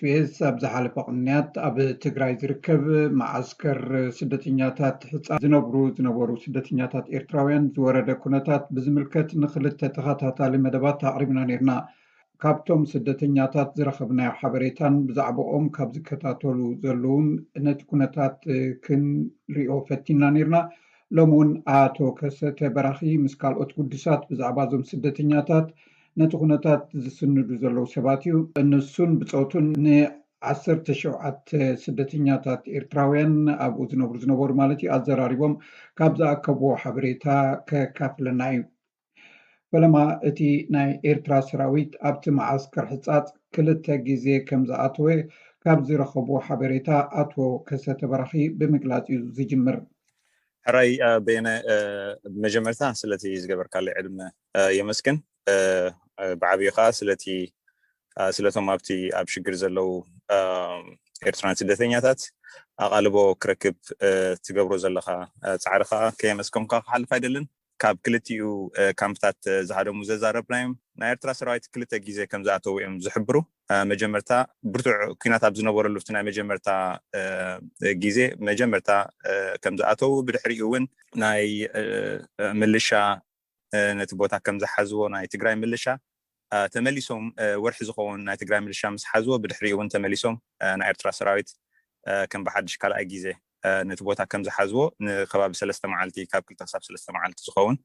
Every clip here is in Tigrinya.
ኤስቢኤስ ኣብ ዝሓለፈ ቅንያት ኣብ ትግራይ ዝርከብ መዓስከር ስደተኛታት ሕፃ ዝነብሩ ዝነበሩ ስደተኛታት ኤርትራውያን ዝወረደ ኩነታት ብዝምልከት ንክልተ ተኸታታሊ መደባት ኣቕሪብና ነርና። ካብቶም ስደተኛታት ዝረኸብናዮ ሓበሬታን ብዛዕባኦም ካብ ዝከታተሉ ዘለውን ነቲ ኩነታት ክንሪኦ ፈቲና ነርና። ሎም እውን ኣቶ ከሰተ በራኺ ምስ ካልኦት ግዱሳት ብዛዕባ እዞም ስደተኛታት ነቲ ኩነታት ዝስንዱ ዘለዉ ሰባት እዩ። ንሱን ብፆቱን ንዓሰርተ ሸውዓተ ስደተኛታት ኤርትራውያን ኣብኡ ዝነብሩ ዝነበሩ ማለት እዩ ኣዘራሪቦም ካብ ዝኣከብዎ ሓበሬታ ከካፍለና እዩ። ፈለማ እቲ ናይ ኤርትራ ሰራዊት ኣብቲ መዓስከር ሕጻጽ ክልተ ግዜ ከም ዝኣተወ ካብ ዝረኸብዎ ሓበሬታ ኣቶ ከሰተ በራኺ ብምግላጽ እዩ ዝጅምር። ሕራይ በየነ፣ ብመጀመርታ ስለቲ ዝገበርካለይ ዕድመ የመስግን። ብዓብዩ ከዓ ስለቲ ስለቶም ኣብቲ ኣብ ሽግር ዘለዉ ኤርትራውያን ስደተኛታት ኣቓልቦ ክረክብ ትገብሮ ዘለካ ፃዕሪ ከዓ ከየመስከምካ ክሓልፍ ኣይደልን። ካብ ክልቲኡ ካምፕታት ዝሃደሙ ዘዛረብናዮም ናይ ኤርትራ ሰራዊት ክልተ ግዜ ከም ዝኣተዉ እዮም ዝሕብሩ። መጀመርታ ብርቱዕ ኩናት ኣብ ዝነበረሉ እቲ ናይ መጀመርታ ግዜ መጀመርታ ከም ዝኣተዉ፣ ብድሕሪኡ እውን ናይ ምልሻ ነቲ ቦታ ከም ዝሓዝዎ ናይ ትግራይ ምልሻ ተመሊሶም ወርሒ ዝኸውን ናይ ትግራይ ምልሻ ምስ ሓዝዎ፣ ብድሕሪኡ እውን ተመሊሶም ናይ ኤርትራ ሰራዊት ከም ብሓድሽ ካልኣይ ግዜ ነቲ ቦታ ከም ዝሓዝዎ ንከባቢ ሰለስተ መዓልቲ፣ ካብ ክልተ ክሳብ ሰለስተ መዓልቲ ዝኸውን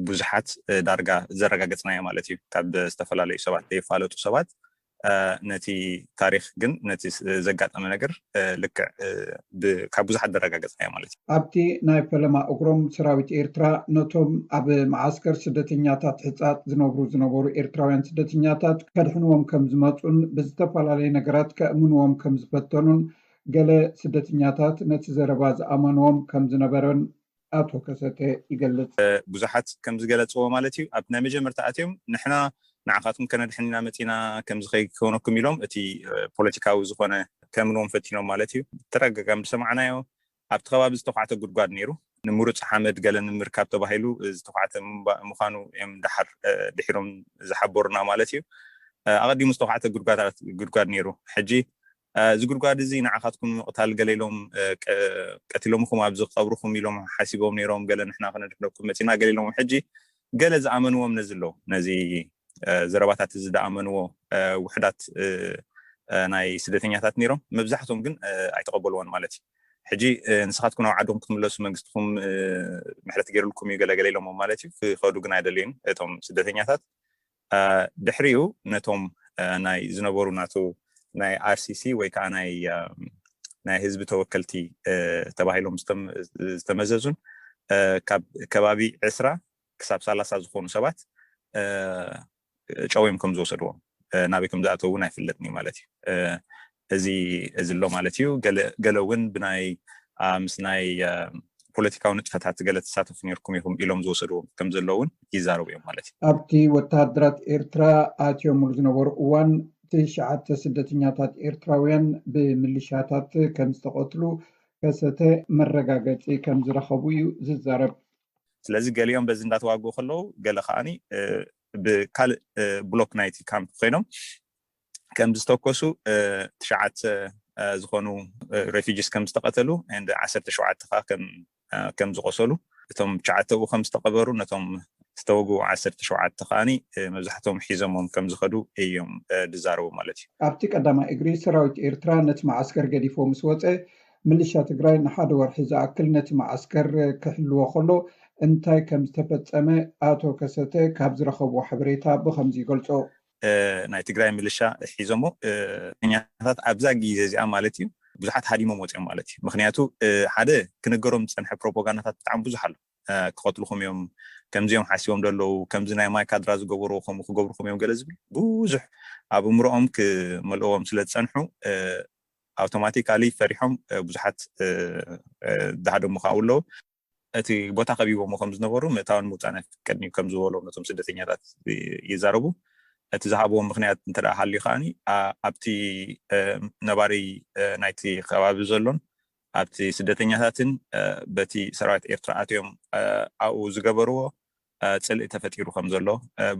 ብዙሓት ዳርጋ ዘረጋገፅናዮ ማለት እዩ። ካብ ዝተፈላለዩ ሰባት ዘይፋለጡ ሰባት ነቲ ታሪክ ግን ነቲ ዘጋጠመ ነገር ልክዕ ካብ ብዙሓት ዘረጋገፅናዮ ማለት እዩ። ኣብቲ ናይ ፈለማ እግሮም ሰራዊት ኤርትራ ነቶም ኣብ መዓስከር ስደተኛታት ሕጻጽ ዝነብሩ ዝነበሩ ኤርትራውያን ስደተኛታት ከድሕንዎም ከም ዝመጹን ብዝተፈላለየ ነገራት ከእምንዎም ከም ዝፈተኑን ገለ ስደተኛታት ነቲ ዘረባ ዝኣመንዎም ከም ዝነበረን ኣቶ ከሰተ ይገልጽ። ብዙሓት ከም ዝገለጽዎ ማለት እዩ፣ ኣብቲ ናይ መጀመርታ ኣትዮም ንሕና ንዓኻትኩም ከነድሕን ኢና መጺና፣ ከምዚ ከይከውነኩም ኢሎም እቲ ፖለቲካዊ ዝኾነ ከምንዎም ፈቲኖም ማለት እዩ። ተደጋጋሚ ዝሰማዕናዮ ኣብቲ ከባቢ ዝተኳዕተ ጉድጓድ ነይሩ። ንምሩፅ ሓመድ ገለ ንምርካብ ተባሂሉ ዝተኳዕተ ምዃኑ እዮም ደሓር ድሒሮም ዝሓበሩና ማለት እዩ። ኣቐዲሙ ዝተኳዕተ ጉድጓድ ጉድጓድ ነይሩ። ሕጂ እዚ ጉድጓድ እዚ ንዓኻትኩም ንምቕታል ገለ ኢሎም ቀቲሎምኹም ኣብዚ ክቐብርኹም ኢሎም ሓሲቦም ነይሮም። ገለ ንሕና ክነድሕነኩም መፂና ገለ ኢሎም። ሕጂ ገለ ዝኣመንዎም ነዚ ኣለዉ፣ ነዚ ዘረባታት እዚ ዝኣመንዎ ውሕዳት ናይ ስደተኛታት ነይሮም። መብዛሕቶም ግን ኣይተቐበልዎን ማለት እዩ። ሕጂ ንስኻትኩም ናብ ዓድኹም ክትምለሱ መንግስትኹም ምሕረት ገይሩልኩም እዩ ገለገለ ኢሎሞም ማለት እዩ። ክኸዱ ግን ኣይደልዩን እቶም ስደተኛታት። ድሕሪኡ ነቶም ናይ ዝነበሩ ናቱ ናይ ኣርሲሲ ወይ ከዓ ናይ ናይ ህዝቢ ተወከልቲ ተባሂሎም ዝተመዘዙን ካብ ከባቢ ዕስራ ክሳብ ሰላሳ ዝኾኑ ሰባት ጨውዮም ከም ዝወሰድዎም ናበይ ከም ዝኣተው እውን ኣይፍለጥን እዩ ማለት እዩ። እዚ እዚ ኣሎ ማለት እዩ። ገለ እውን ብናይ ምስ ናይ ፖለቲካዊ ንጥፈታት ገለ ተሳተፉ ነርኩም ኢኹም ኢሎም ዝወሰድዎም ከም ዘለዉ እውን ይዛረቡ እዮም ማለት እዩ። ኣብቲ ወተሃደራት ኤርትራ ኣትዮምሉ ዝነበሩ እዋን ትሽዓተ ስደተኛታት ኤርትራውያን ብምልሻታት ከም ዝተቐትሉ ከሰተ መረጋገፂ ከም ዝረኸቡ እዩ ዝዛረብ። ስለዚ ገሊኦም በዚ እንዳተዋግኡ ከለዉ ገለ ከዓኒ ብካልእ ብሎክ ናይቲ ካምፕ ኮይኖም ከም ዝተኮሱ ትሽዓተ ዝኾኑ ሬፊጂስ ከም ዝተቐተሉ እንደ ዓሰርተ ሸውዓተ ከዓ ከም ከም ዝቆሰሉ እቶም ትሽዓተኡ ከም ዝተቐበሩ ነቶም ዝተወግኡ ዓሰርተ ሸውዓተ ከዓኒ መብዛሕትኦም ሒዞሞም ከም ዝኸዱ እዮም ዝዛረቡ ማለት እዩ። ኣብቲ ቀዳማይ እግሪ ሰራዊት ኤርትራ ነቲ መዓስከር ገዲፎ ምስ ወፀ ምልሻ ትግራይ ንሓደ ወርሒ ዝኣክል ነቲ መዓስከር ክሕልዎ ከሎ እንታይ ከም ዝተፈፀመ ኣቶ ከሰተ ካብ ዝረኸብዎ ሓበሬታ ብኸምዚ ይገልፆ። ናይ ትግራይ ምልሻ ሒዞሞ ኛታት ኣብዛ ግዜ እዚኣ ማለት እዩ ብዙሓት ሃዲሞም ወፅኦም ማለት እዩ። ምክንያቱ ሓደ ክነገሮም ዝፀንሐ ፕሮፓጋንዳታት ብጣዕሚ ብዙሕ ኣሎ። ክቐትልኹም እዮም፣ ከምዚኦም ሓሲቦም ዘለዉ፣ ከምዚ ናይ ማይ ካድራ ዝገበርዎ ከምኡ ክገብርኹም እዮም ገለ ዝብል ብዙሕ ኣብ እምሮኦም ክመልእዎም ስለ ዝፀንሑ ኣውቶማቲካሊ ፈሪሖም ብዙሓት ዝሃደሙ ከዓ ኣለዉ። እቲ ቦታ ከቢቦሞ ከም ዝነበሩ ምእታውን ምውፃእን ኣይፍቀድን እዩ ከም ዝበሎም ነቶም ስደተኛታት ይዛረቡ። እቲ ዝሃብዎም ምክንያት እንተ ደኣ ሃልዩ ከዓኒ ኣብቲ ነባሪ ናይቲ ከባቢ ዘሎን ኣብቲ ስደተኛታትን በቲ ሰራዊት ኤርትራ ኣትዮም ኣብኡ ዝገበርዎ ጽልኢ ተፈጢሩ ከም ዘሎ፣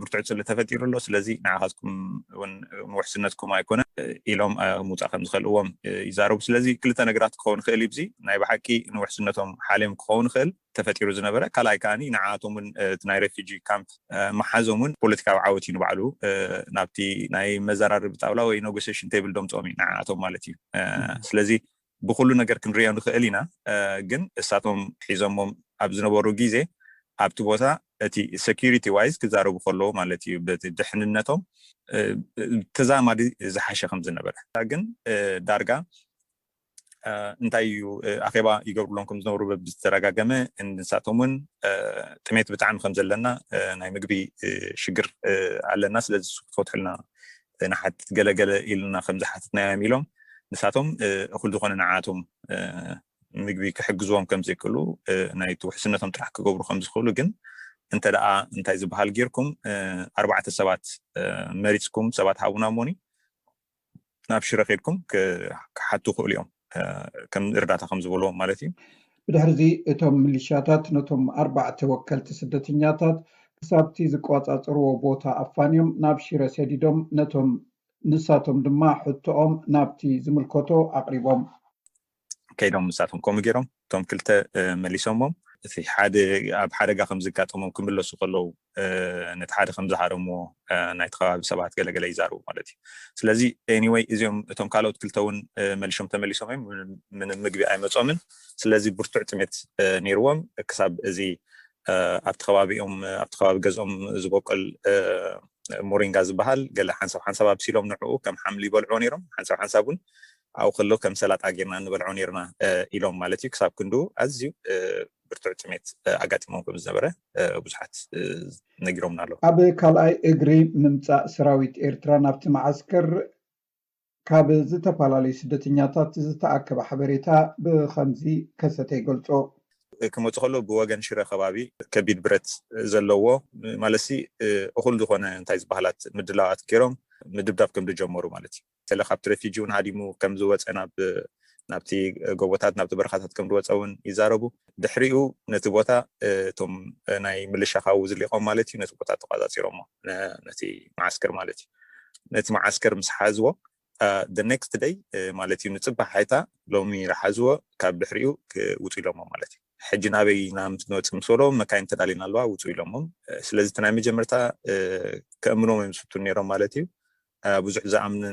ብርቱዕ ጽልኢ ተፈጢሩ ኣሎ። ስለዚ ንዓኻትኩም እውን ንውሕስነትኩም ኣይኮነ ኢሎም ምውፃእ ከም ዝኸልእዎም ይዛረቡ። ስለዚ ክልተ ነገራት ክኸውን ይኽእል እዩ። ናይ ብሓቂ ንውሕስነቶም ሓልዮም ክኸውን ይኽእል ተፈጢሩ ዝነበረ። ካልኣይ ከዓኒ ንዓቶም እውን እቲ ናይ ሬፊጂ ካምፕ መሓዞም እውን ፖለቲካዊ ዓወት እዩ ንባዕሉ። ናብቲ ናይ መዘራረቢ ጣውላ ወይ ኔጎሲሽን ቴብል ዶምፅኦም እዩ ንዓቶም ማለት እዩ። ስለዚ ብኩሉ ነገር ክንሪኦ ንኽእል ኢና። ግን እሳቶም ሒዞሞም ኣብ ዝነበሩ ግዜ ኣብቲ ቦታ እቲ ሴኪሪቲ ዋይዝ ክዛረቡ ከለዉ ማለት እዩ፣ በቲ ድሕንነቶም ተዛማዲ ዝሓሸ ከም ዝነበረ። ግን ዳርጋ እንታይ እዩ፣ ኣኼባ ይገብሩሎም ከም ዝነበሩ በብዝተረጋገመ፣ ንሳቶም እውን ጥሜት ብጣዕሚ ከም ዘለና፣ ናይ ምግቢ ሽግር ኣለና፣ ስለዚ ክትፈትሑልና ንሓትት ገለገለ ኢልና ከም ዝሓትትናዮም ኢሎም፣ ንሳቶም እኹል ዝኾነ ንዓቶም ምግቢ ክሕግዝዎም ከም ዘይክእሉ፣ ናይ ውሕስነቶም ጥራሕ ክገብሩ ከም ዝኽእሉ፣ ግን እንተ ደኣ እንታይ ዝበሃል ጌርኩም ኣርባዕተ ሰባት መሪፅኩም ሰባት ሃቡና እሞኒ ናብ ሽረ ከድኩም ክሓቱ ክእሉ እዮም፣ ከም እርዳታ ከም ዝበልዎም ማለት እዩ። ብድሕርዚ እቶም ሚሊሻታት ነቶም ኣርባዕተ ወከልቲ ስደተኛታት ክሳብቲ ዝቆጻጸርዎ ቦታ ኣፋንዮም ናብ ሽረ ሰዲዶም ነቶም ንሳቶም ድማ ሕቶኦም ናብቲ ዝምልከቶ ኣቕሪቦም። ከይዶም ንሳቶም ከምኡ ገይሮም እቶም ክልተ መሊሶሞም። እቲ ሓደ ኣብ ሓደጋ ከም ዝጋጠሞም ክምለሱ ከለዉ ነቲ ሓደ ከም ዝሃረምዎ ናይቲ ከባቢ ሰባት ገለገለ ይዛረቡ ማለት እዩ። ስለዚ ኤኒወይ እዚኦም እቶም ካልኦት ክልተ እውን መሊሾም ተመሊሶም እዮም፣ ምንም ምግቢ ኣይመጾምን። ስለዚ ብርቱዕ ጥሜት ነይርዎም ክሳብ እዚ ኣብቲ ከባቢኦም ኣብቲ ከባቢ ገዝኦም ዝበቁል ሞሪንጋ ዝበሃል ገለ ሓንሳብ ሓንሳብ ኣብሲሎም ንዕኡ ከም ሓምሊ ይበልዕዎ ነይሮም። ሓንሳብ ሓንሳብ እውን ኣብኡ ከሎ ከም ሰላጣ ጌርና ንበልዖ ነይርና ኢሎም ማለት እዩ። ክሳብ ክንዱ ኣዝዩ ብርቱዕ ጥሜት ኣጋጢሞም ከም ዝነበረ ብዙሓት ነጊሮምና ኣለዉ። ኣብ ካልኣይ እግሪ ምምፃእ ሰራዊት ኤርትራ ናብቲ መዓስከር ካብ ዝተፈላለዩ ስደተኛታት ዝተኣከበ ሓበሬታ ብኸምዚ ከሰተ ይገልጾ። ክመፁ ከሎ ብወገን ሽረ ከባቢ ከቢድ ብረት ዘለዎ ማለትሲ እኹል ዝኾነ እንታይ ዝበሃላት ምድላዋት ገይሮም ምድብዳብ ከም ዝጀመሩ ማለት እዩ። ገለ ካብቲ ሬፊጂ እውን ሃዲሙ ከም ዝወፀ ናብ ናብቲ ጎቦታት ናብቲ በረኻታት ከም ዝወፀ እውን ይዛረቡ። ድሕሪኡ ነቲ ቦታ እቶም ናይ ምልሻ ካብኡ ዝሊቖም ማለት እዩ ነቲ ቦታ ተቋፃፂሮሞ ነቲ መዓስከር ማለት እዩ። ነቲ መዓስከር ምስ ሓዝዎ the next day ማለት እዩ ንፅባሕ ሓይታ ሎሚ ረሓዝዎ ካብ ድሕሪኡ ክውፁ ኢሎሞ ማለት እዩ። ሕጂ ናበይ ናምትንወፅእ ምስ በሎ መካይን ተዳሊና ኣለዋ ውፁ ኢሎሞም። ስለዚ እቲ ናይ መጀመርታ ከእምኖም እዮም ዝፍትኑ ነይሮም ማለት እዩ። ብዙሕ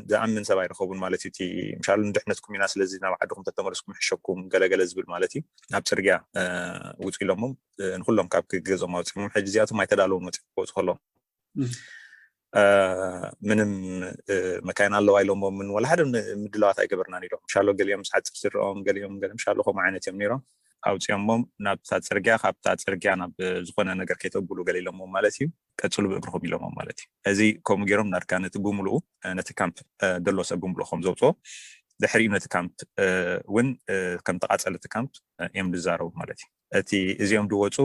ዝኣምን ሰብ ኣይረኸቡን ማለት እዩ። እቲ ምሻሉ ንድሕነትኩም ኢና ስለዚ ናብ ዓድኹም ተተመለስኩም ይሕሸኩም ገለገለ ዝብል ማለት እዩ። ናብ ፅርግያ ውፁ ኢሎሞም ንኩሎም ካብ ገዝኦም ኣውፂኦሞም። ሕጂ እዚኣቶም ኣይተዳለውን ወፂኦም ክወፁ ከለዎም ምንም መካይን ኣለዋ ኢሎሞምን ወላ ሓደ ምድላዋት ኣይገበርናን ኢሎም። ምሻሎ ገሊኦም ምስ ሓፂር ስረኦም ገሊኦም ገለ ምሻሎ ከምኡ ዓይነት እዮም ነይሮም። ኣውፂኦሞም ናብታ ፅርግያ ካብታ ፅርግያ ናብ ዝኾነ ነገር ከይተብሉ ገለ ኢሎሞም ማለት እዩ። ቀፅሉ ብእግርኹም ኢሎሞም ማለት እዩ። እዚ ከምኡ ገይሮም ዳርጋ ነቲ ብምልኡ ነቲ ካምፕ ደሎ ሰብ ብምልኡ ከም ዘውፅኦ ድሕሪኡ ነቲ ካምፕ እውን ከም ተቃፀለ እቲ ካምፕ እዮም ዝዛረቡ ማለት እዩ። እቲ እዚኦም ዝወፁ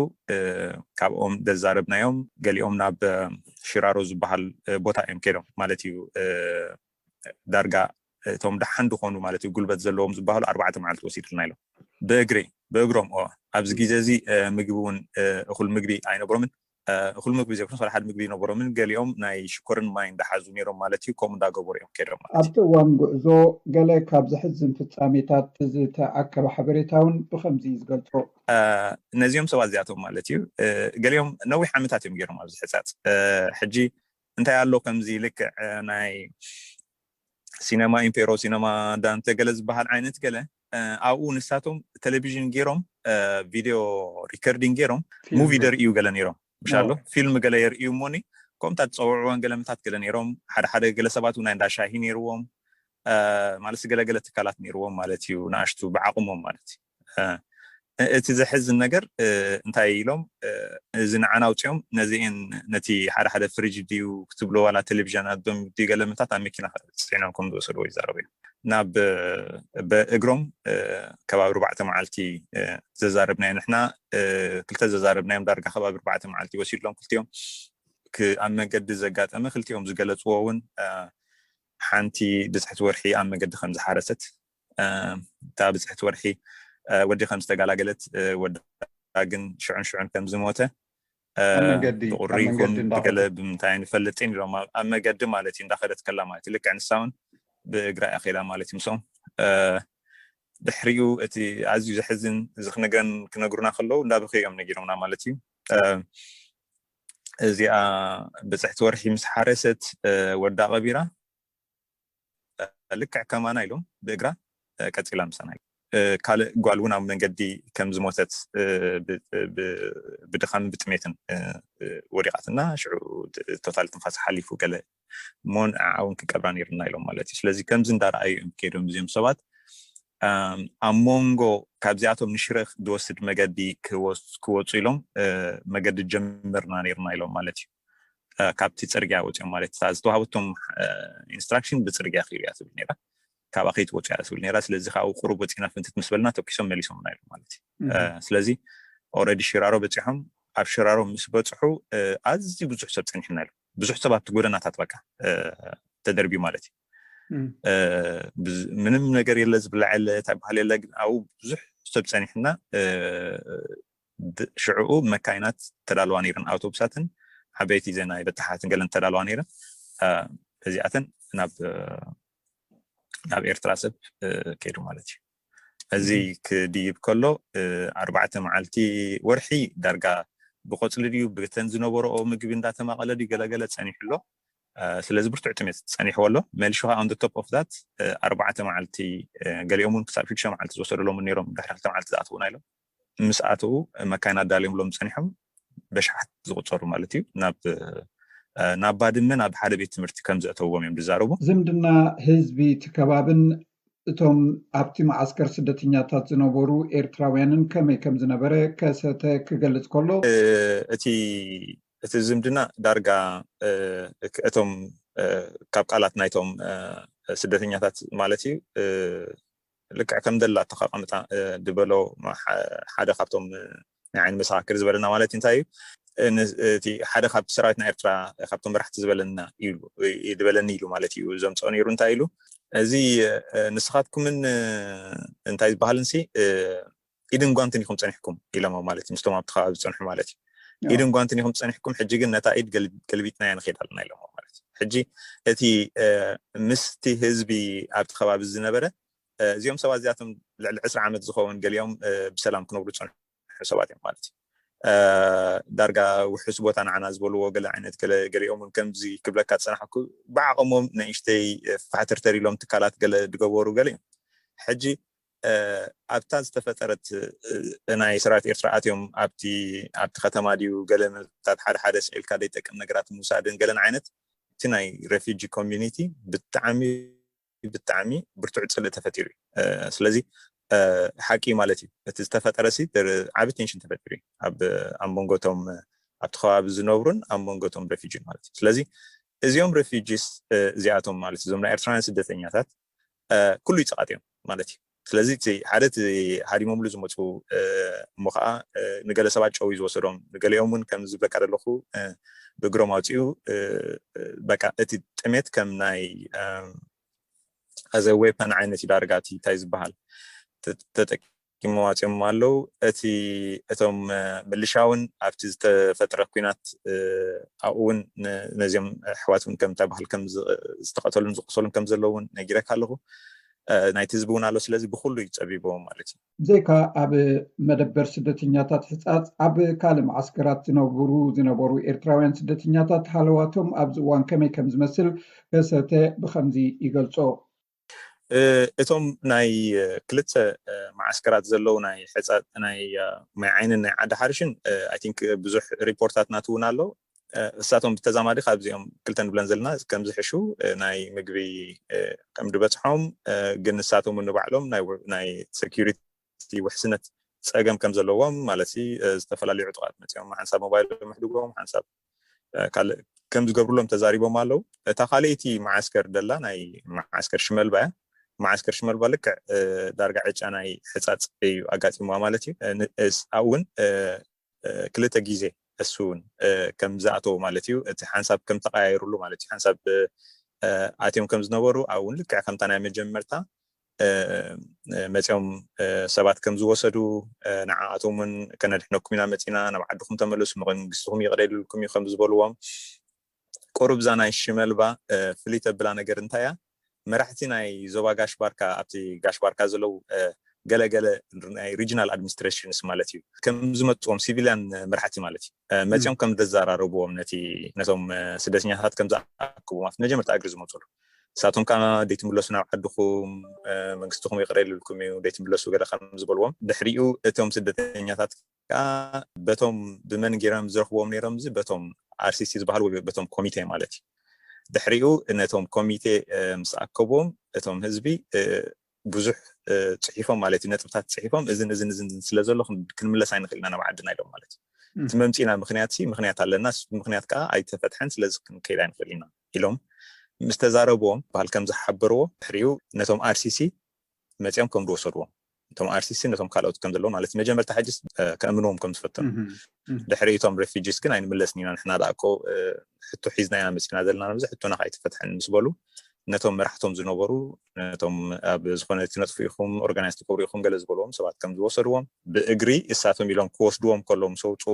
ካብኦም ደዛረብናዮም ገሊኦም ናብ ሽራሮ ዝበሃል ቦታ እዮም ከይዶም ማለት እዩ። ዳርጋ እቶም ደሓን ዝኾኑ ማለት እዩ ጉልበት ዘለዎም ዝበሃሉ ኣርባዕተ መዓልቲ ወሲድልና ኢሎም ብእግሪ ብእግሮም ኦ ኣብዚ ግዜ እዚ ምግቢ እውን እኹል ምግቢ ኣይነበሮምን። እኹል ምግቢ ዘይኮነስ ወላ ሓደ ምግቢ ይነበሮምን ገሊኦም ናይ ሽኮርን ማይ እንዳሓዙ ነይሮም ማለት እዩ። ከምኡ እንዳገበሩ እዮም ከይዶም ማለት እዩ። ኣብቲ እዋን ጉዕዞ ገለ ካብ ዘሕዝን ፍጻሜታት ዝተኣከበ ሓበሬታ እውን ብኸምዚ እዩ ዝገልጾ። ነዚኦም ሰባት እዚኣቶም ማለት እዩ ገሊኦም ነዊሕ ዓመታት እዮም ገይሮም ኣብዚ ሕጻጽ። ሕጂ እንታይ ኣሎ ከምዚ ልክዕ ናይ ሲነማ ኢምፔሮ ሲነማ ዳንተ ገለ ዝበሃል ዓይነት ገለ ኣብኡ ንሳቶም ቴሌቪዥን ገይሮም ቪድዮ ሪከርዲንግ ገይሮም ሙቪ ደርእዩ ገለ ነይሮም ምሻሎ ፊልም ገለ የርእዩ እሞኒ ከምታት ዝፀውዕዎን ገለምታት ገለ ነይሮም ሓደ ሓደ ገለ ሰባት እውን ናይ እንዳሻሂ ነይርዎም ማለት ገለገለ ትካላት ነይርዎም ማለት እዩ ንኣሽቱ ብዓቕሞም ማለት እዩ። እቲ ዘሕዝን ነገር እንታይ ኢሎም እዚ ንዓና ኣውፅኦም ነዚአን ነቲ ሓደ ሓደ ፍሪጅ ድዩ ክትብሎ ዋላ ቴሌቪዥን ኣዶም ድዩ ገለምታት ኣብ መኪና ፅዒኖም ከም ዝወሰድዎ ይዛረቡ እዮም። ናብ ብእግሮም ከባቢ ኣርባዕተ መዓልቲ ዘዛረብናዮ ንሕና ክልተ ዘዛረብናዮም ዳርጋ ከባቢ ኣርባዕተ መዓልቲ ወሲድሎም ክልቲኦም ኣብ መንገዲ ዘጋጠመ ክልቲኦም ዝገለፅዎ እውን ሓንቲ ብፅሕቲ ወርሒ ኣብ መንገዲ ከም ዝሓረሰት እታ ብፅሕቲ ወርሒ ወዲ ከም ዝተጋላገለት ወዳ ግን ሽዑን ሽዑን ከም ዝሞተ ብቁሪ ይኹን ብገለ ብምንታይ ንፈልጥን ኢሎም ኣብ መገዲ ማለት እዩ እንዳኸደት ከላ ማለት እዩ። ልክዕ ንሳ እውን ብእግራ እያ ከይዳ ማለት እዩ። ምስኦም ድሕሪኡ እቲ ኣዝዩ ዘሕዝን እዚ ክነግረን ክነግሩና ከለዉ እንዳበኸ እዮም ነጊሮምና ማለት እዩ። እዚኣ ብፅሕቲ ወርሒ ምስ ሓረሰት ወዳ ቀቢራ ልክዕ ከማና ኢሎም ብእግራ ቀፂላ ምሳና። ካልእ ጓል እውን ኣብ መንገዲ ከም ዝሞተት ብድኻምን ብጥሜትን ወዲቓትና ሽዑ ቶታል ትንፋስ ሓሊፉ ገለ እሞ ንዓውን ክቀብራ ነይርና ኢሎም ማለት እዩ። ስለዚ ከምዚ እንዳረኣዩ እዮም ከይዶም እዚኦም ሰባት ኣብ መንጎ ካብዚኣቶም ንሽረ ዝወስድ መገዲ ክወፁ ኢሎም መገዲ ጀምርና ነይርና ኢሎም ማለት እዩ። ካብቲ ፅርግያ ወፂኦም ማለት እታ ዝተዋሃበቶም ኢንስትራክሽን ብፅርግያ ክይዱ እያ ትብል ነራ፣ ካብኣ ከይትወፁ እያ ትብል ነራ። ስለዚ ካብኡ ቁሩብ ወፂና ፍንትት ምስ በልና ተኪሶም መሊሶምና ኢሎም ማለት እዩ። ስለዚ ኦረዲ ሽራሮ በፂሖም ኣብ ሽራሮ ምስ በፅሑ ኣዝዩ ብዙሕ ሰብ ፀኒሕና ኢሎም። ብዙሕ ሰብ ኣብቲ ጎደናታት በቃ ተደርብዩ ማለት እዩ። ምንም ነገር የለ ዝብላዕ የለ እንታይ በሃል የለ፣ ግን ኣብኡ ብዙሕ ሰብ ፀኒሕና። ሽዕኡ መካይናት ተዳልዋ ነይረን፣ ኣውቶቡሳትን ዓበይቲ ዘናይ በታሓትን ገለን ተዳልዋ ነይረን። እዚኣተን ናብ ናብ ኤርትራ ሰብ ከይዱ ማለት እዩ። እዚ ክድይብ ከሎ ኣርባዕተ መዓልቲ ወርሒ ዳርጋ ብቆፅሊ ድዩ ብተን ዝነበረኦ ምግቢ እንዳተማቐለ ድዩ ገለገለ ፀኒሑ ኣሎ። ስለዚ ብርቱዕ ጥሜት ፀኒሕዎ ኣሎ። መሊሹ ከዓ on the top of that ኣርባዕተ መዓልቲ ገሊኦም እውን ክሳብ ሽዱሽተ መዓልቲ ዝወሰደሎም እውን ነይሮም። ድሕሪ ክልተ መዓልቲ ዝኣትዉና ኢሎም ምስ ኣተዉ መካይን ኣዳልዮምሎም ፀኒሖም በሽሓት ዝቁፀሩ ማለት እዩ ናብ ናብ ባድመ ናብ ሓደ ቤት ትምህርቲ ከም ዘእተውዎም እዮም ዝዛረቡ። ዝምድና ህዝቢ እቲ ከባብን እቶም ኣብቲ መዓስከር ስደተኛታት ዝነበሩ ኤርትራውያንን ከመይ ከም ዝነበረ ከሰተ ክገልጽ ከሎ፣ እቲ እቲ ዝምድና ዳርጋ እቶም ካብ ቃላት ናይቶም ስደተኛታት ማለት እዩ ልክዕ ከም ደላ ተቐምጣ ዝበሎ ሓደ ካብቶም ናይ ዓይኒ መሰኻክር ዝበለና ማለት እንታይ እዩ እቲ ሓደ ካብ ሰራዊት ናይ ኤርትራ ካብቶም መራሕቲ ዝበለና ኢሉ ዝበለኒ ኢሉ ማለት እዩ ዘምፅኦ ነይሩ። እንታይ ኢሉ እዚ ንስኻትኩምን እንታይ ዝበሃልን ሲ ኢድን ጓንትን ኢኹም ፀኒሕኩም ኢሎሞ ማለት እዩ ምስቶም ኣብቲ ከባቢ ዝፀንሑ ማለት እዩ። ኢድን ጓንትን ኢኹም ፀኒሕኩም ሕጂ ግን ነታ ኢድ ገልቢጥናያ ንኸይድ ኣለና ኢሎሞ ማለት እዩ። ሕጂ እቲ ምስቲ ህዝቢ ኣብቲ ከባቢ ዝነበረ እዚኦም ሰባት እዚኣቶም ልዕሊ ዕስራ ዓመት ዝኸውን ገሊኦም ብሰላም ክነብሩ ዝፀንሑ ሰባት እዮም ማለት እዩ። ዳርጋ ውሑስ ቦታ ንዓና ዝበልዎ ገለ ዓይነት ገሊኦም እውን ከምዚ ክብለካ ዝፀናሕኩ ብዓቐሞም ንእሽተይ ፋሕትርተር ኢሎም ትካላት ገለ ዝገበሩ ገለ እዮም። ሕጂ ኣብታ ዝተፈጠረት ናይ ሰራዊት ኤርትራ ኣትዮም ኣብቲ ኣብቲ ከተማ ድዩ ገለ መታት ሓደ ሓደ ስዒልካ ዘይጠቅም ነገራት ምውሳድን ገለን ዓይነት እቲ ናይ ሬፊጂ ኮሚኒቲ ብጣዕሚ ብጣዕሚ ብርቱዕ ፅልእ ተፈጢሩ እዩ። ስለዚ ሓቂ ማለት እዩ እቲ ዝተፈጠረ ሲ ዓቢ ቴንሽን ተፈጢሩ እዩ ኣብ ኣብ መንጎቶም ኣብቲ ከባቢ ዝነብሩን ኣብ መንጎቶም ሬፊጂ ማለት እዩ። ስለዚ እዚኦም ሬፊጂስ እዚኣቶም ማለት እዞም ናይ ኤርትራውያን ስደተኛታት ኩሉ ይፀቓጥ እዮም ማለት እዩ። ስለዚ እቲ ሓደ እቲ ሃዲሞምሉ ዝመፁ እሞ ከዓ ንገለ ሰባት ጨው እዩ ዝወሰዶም፣ ንገሊኦም እውን ከም ዝብለካ ዘለኹ ብእግሮም ኣውፅኡ በቃ እቲ ጥሜት ከም ናይ ኣዘ ዌፐን ዓይነት እዩ ዳርጋ እቲ እንታይ ዝበሃል ተጠቂሞም ኣፅዮም ኣለዉ። እቲ እቶም ምልሻ እውን ኣብቲ ዝተፈጥረ ኩናት ኣብኡ እውን ነዚኦም ኣሕዋት እውን ከም እንታይ በሃል ከም ዝተቐተሉን ዝቆሰሉን ከም ዘለዉ እውን ነጊረካ ኣለኹ። ናይቲ ህዝቢ እውን ኣሎ። ስለዚ ብኩሉ እዩ ፀቢብዎም ማለት እዩ። ብዘይካ ኣብ መደበር ስደተኛታት ሕፃፅ ኣብ ካልእ መዓስከራት ዝነብሩ ዝነበሩ ኤርትራውያን ስደተኛታት ሃለዋቶም ኣብዚ እዋን ከመይ ከም ዝመስል ከሰተ ብከምዚ ይገልጾ። እቶም ናይ ክልተ መዓስከራት ዘለዉ ናይ ሕፃ ናይ ማይ ዓይንን ናይ ዓዲ ሓርሽን ኣይ ቲንክ ብዙሕ ሪፖርታት ናትውን ኣሎ። እሳቶም ብተዛማዲ ካብዚኦም ክልተ ንብለን ዘለና ከምዝሕሹ ናይ ምግቢ ከም ዝበፅሖም ግን ንሳቶም ንባዕሎም ናይ ሰኪሪቲ ውሕስነት ፀገም ከም ዘለዎም ማለት ዝተፈላለዩ ዕጡቃት መፅኦም ሓንሳብ ሞባይሎም ኣሕድጎም ሓንሳብ ካልእ ከም ዝገብርሎም ተዛሪቦም ኣለዉ። እታ ካልኣይቲ መዓስከር ደላ ናይ መዓስከር ሽመልባ እያ። መዓስከር ሽመልባ ልክዕ ዳርጋ ዕጫ ናይ ሕፃፅ እዩ ኣጋጢምዋ ማለት እዩ። ኣብኡ እውን ክልተ ግዜ እሱ እውን ከም ዝኣተዎ ማለት እዩ። እቲ ሓንሳብ ከም ተቀያየሩሉ ማለት እዩ። ሓንሳብ ኣትዮም ከም ዝነበሩ ኣብኡ እውን ልክዕ ከምታ ናይ መጀመርታ መፂኦም ሰባት ከም ዝወሰዱ፣ ንዓኣቶም እውን ከነድሕነኩም ኢና መፂና፣ ናብ ዓድኹም ተመለሱ፣ መንግስትኹም ይቕረ ኢልኩም እዩ ከም ዝበልዎም፣ ቁሩብ እዛ ናይ ሽመልባ ፍልይ ተብላ ነገር እንታይ እያ? መራሕቲ ናይ ዞባ ጋሽ ባርካ፣ ኣብቲ ጋሽ ባርካ ዘለዉ ገለገለ ናይ regional administrations ማለት እዩ፣ ከም ዝመፅዎም፣ ሲቪልያን መራሕቲ ማለት እዩ፣ መፂኦም ከም ዘዘራረብዎም፣ ነቲ ነቶም ስደተኛታት ከም ዝኣክብዎም ኣብቲ መጀመርታ እግሪ ዝመፅሉ፣ ንሳቶም ከዓ ደይትምለሱ ናብ ዓድኹም፣ መንግስትኹም ይቕረ ኢልልኩም እዩ፣ ደይትምለሱ ገለ ከም ዝበልዎም፣ ድሕሪኡ እቶም ስደተኛታት ከዓ በቶም ብመን ገይሮም ዝረኽብዎም ነይሮም? እዚ በቶም RCC ዝበሃል ወይ በቶም ኮሚቴ ማለት እዩ። ድሕሪኡ ነቶም ኮሚቴ ምስ ኣከብዎም፣ እቶም ህዝቢ ብዙሕ ፅሒፎም ማለት እዩ፣ ነጥብታት ፅሒፎም፣ እዝን እዝን እዝን ስለ ዘሎ ክንምለስ ኣይንኽእል ኢና ናብ ዓድና ኢሎም ማለት እዩ። እቲ መምፂና ምክንያት ምክንያት ኣለና፣ ምክንያት ከዓ ኣይተፈትሐን፣ ስለዚ ክንከይድ ኣይንኽእል ኢና ኢሎም ምስ ተዛረብዎም በሃል ከም ዝሓበርዎ፣ ድሕሪኡ ነቶም RCC መፂኦም ከም ዝወሰድዎም፣ እቶም RCC ነቶም ካልኦት ከም ዘለዎ ማለት መጀመርታ ሕጅስ ከእምንዎም ከም ዝፈተኑ፣ ድሕሪ እቶም refugees ግን ኣይንምለስን ኢና፣ ንሕና ደኣ እኮ ሕቶ ሒዝና ኢና መፂና ዘለና፣ ነዚ ሕቶና ከዓ ኣይተፈትሐን ምስ በሉ፣ ነቶም መራሕቶም ዝነበሩ፣ ነቶም ኣብ ዝኾነ ትነጥፉ ኢኹም፣ organize ትገብሩ ኢኹም ገለ ዝበልዎም ሰባት ከም ዝወሰድዎም፣ ብእግሪ እሳቶም ኢሎም ክወስድዎም ከለዉ ምስ ኣውፅኡ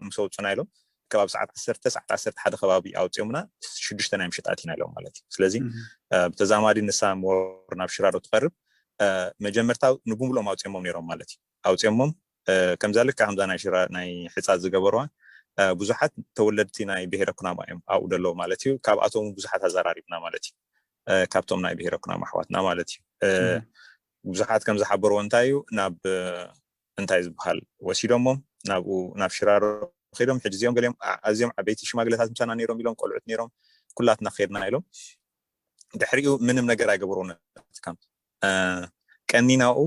ምስ ኣውፅኡና ኢሎም፣ ከባቢ ሰዓት ዓሰርተ፣ ሰዓት ዓሰርተ ሓደ ከባቢ ኣውፅኦምና፣ ሽዱሽተ ናይ ምሸት ኣቲና ኢሎም ማለት እዩ። ስለዚ ብተዛማዲ ንሳ more ናብ ሽራሮ ትቐርብ፣ መጀመርታ ንብምሉኦም ኣውፅኦሞም ነይሮም ማለት እዩ። ኣውፅኦሞም ከምዛ ልክዕ ከምዛ ናይ ሽራ ናይ ሕፃ ዝገበርዋ ብዙሓት ተወለድቲ ናይ ብሄረ ኩናማ እዮም ኣብኡ ዘለዉ ማለት እዩ። ካብኣቶም ብዙሓት ኣዘራሪብና ማለት እዩ፣ ካብቶም ናይ ብሄረ ኩናማ ኣሕዋትና ማለት እዩ። ብዙሓት ከም ዝሓበርዎ እንታይ እዩ፣ ናብ እንታይ ዝበሃል ወሲዶሞም ናብኡ ናብ ሽራሮ ከይዶም፣ ሕጂ እዚኦም ገሊኦም ኣዝዮም ዓበይቲ ሽማግለታት ምሳና ነይሮም ኢሎም፣ ቆልዑት ነይሮም፣ ኩላትና ከድና ኢሎም። ድሕሪኡ ምንም ነገር ኣይገበርዎ ነቲ ካምፕ። ቀኒናኡ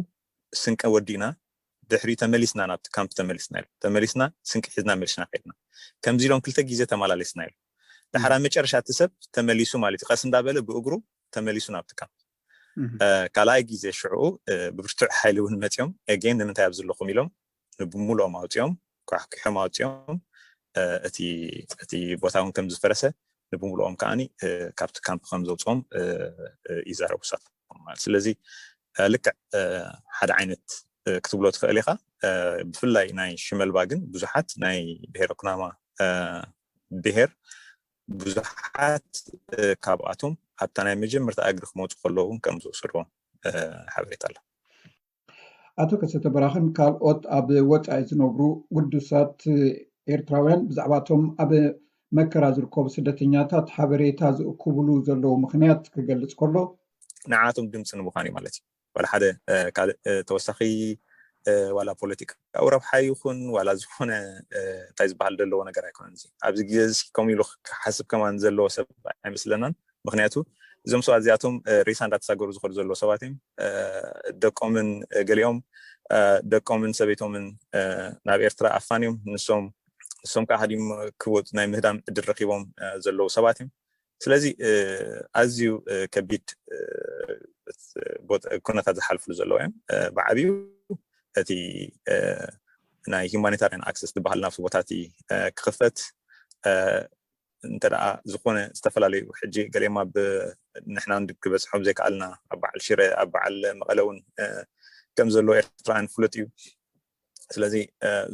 ስንቂ ወዲእና፣ ድሕሪኡ ተመሊስና ናብቲ ካምፕ ተመሊስና ኢሎም። ተመሊስና ስንቂ ሒዝና መሊስና ከድና። ከምዚ ኢሎም ክልተ ግዜ ተመላለስና ኢሎም። ድሓር ኣብ መጨረሻ እቲ ሰብ ተመሊሱ ማለት እዩ፣ ቀስ እንዳበለ ብእግሩ ተመሊሱ ናብቲ ካምፕ። ካልኣይ ግዜ ሽዑ ብብርቱዕ ሓይሊ እውን መፂኦም፣ again ንምንታይ ኣብዚ ኣለኹም ኢሎም ንብምሉኦም ኣውፅኦም፣ ኳሕኪሖም ኣውፅኦም፣ እቲ ቦታ እውን ከም ዝፈረሰ ንብምሉኦም ከዓኒ ካብቲ ካምፕ ከም ዘውፅኦም ይዛረቡ እሳቶም ማለት። ስለዚ ልክዕ ሓደ ዓይነት ክትብሎ ትኽእል ኢኻ። ብፍላይ ናይ ሽመልባ ግን ብዙሓት ናይ ብሄረ ኩናማ ብሄር ብዙሓት ካብኣቶም ኣብታ ናይ መጀመርታ እግሪ ክመፁ ከለዉ እውን ከም ዝወሰድዎም ሓበሬታ ኣሎ። ኣቶ ከሰተ በራኽን ካልኦት ኣብ ወፃኢ ዝነብሩ ግዱሳት ኤርትራውያን ብዛዕባቶም ኣብ መከራ ዝርከቡ ስደተኛታት ሓበሬታ ዝእክብሉ ዘለዉ ምኽንያት ክገልጽ ከሎ፣ ንዓቶም ድምፂ ንምዃን እዩ ማለት እዩ። ዋላ ሓደ ካልእ ተወሳኺ ዋላ ፖለቲካዊ ረብሓ ይኹን ዋላ ዝኾነ እንታይ ዝበሃል ዘለዎ ነገር ኣይኮነን። እዚ ኣብዚ ግዜ እዚ ከምኡ ኢሉ ክሓስብ ከማን ዘለዎ ሰብ ኣይመስለናን። ምክንያቱ እዞም ሰባት እዚኣቶም ሬሳ እንዳተሳገሩ ዝኸዱ ዘለዉ ሰባት እዮም። ደቆምን ገሊኦም ደቆምን ሰበይቶምን ናብ ኤርትራ ኣፋንዮም ንሶም ንሶም ከዓ ሃዲም ክወፁ ናይ ምህዳም ዕድል ረኪቦም ዘለዉ ሰባት እዮም። ስለዚ ኣዝዩ ከቢድ ኩነታት ዝሓልፍሉ ዘለዉ እዮም። ብዓብዩ እቲ ናይ humanitarian access ዝበሃል ናብቲ ቦታ እቲ ክኽፈት እንተ ደኣ ዝኾነ ዝተፈላለዩ ሕጂ ገሌማ ብ ንሕና እንድ- ክበፅሖም ዘይከኣልና ኣብ በዓል ሽረ ኣብ በዓል መቐለ እውን ከም ዘሎ ኤርትራውያን ፍሉጥ እዩ። ስለዚ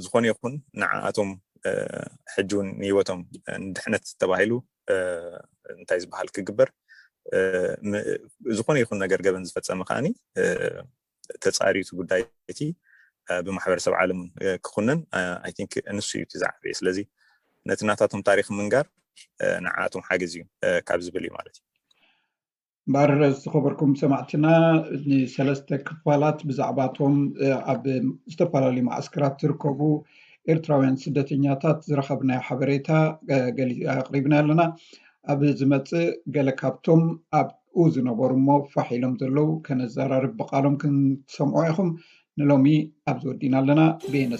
ዝኾነ ይኹን ንዓኣቶም ሕጂ እውን ንህይወቶም ንድሕነት ተባሂሉ እንታይ ዝበሃል ክግበር ዝኾነ ይኹን ነገር ገበን ዝፈፀመ ከዓኒ ተፃሪቱ ጉዳይ እቲ ብማሕበረሰብ ዓለም ክኹነን I think ንሱ እዩ እቲ ዝዓበየ። ስለዚ ነቲ ናታቶም ታሪክ ምንጋር ንዓኣቶም ሓገዝ እዩ ካብ ዝብል እዩ ማለት እዩ። እምበኣር ዝተኸበርኩም ሰማዕትና ንሰለስተ ክፋላት ብዛዕባቶም ኣብ ዝተፈላለዩ ማዓስከራት ዝርከቡ ኤርትራውያን ስደተኛታት ዝረኸብናዮ ሓበሬታ ኣቕሪብና ኣለና። ኣብ ዝመፅእ ገለ ካብቶም ኣብኡ ዝነበሩ እሞ ፋሕ ኢሎም ዘለዉ ከነዘራርብ ብቃሎም ክንሰምዖ ኢኹም። ንሎሚ ኣብዚ ወዲና ኣለና። ብየነ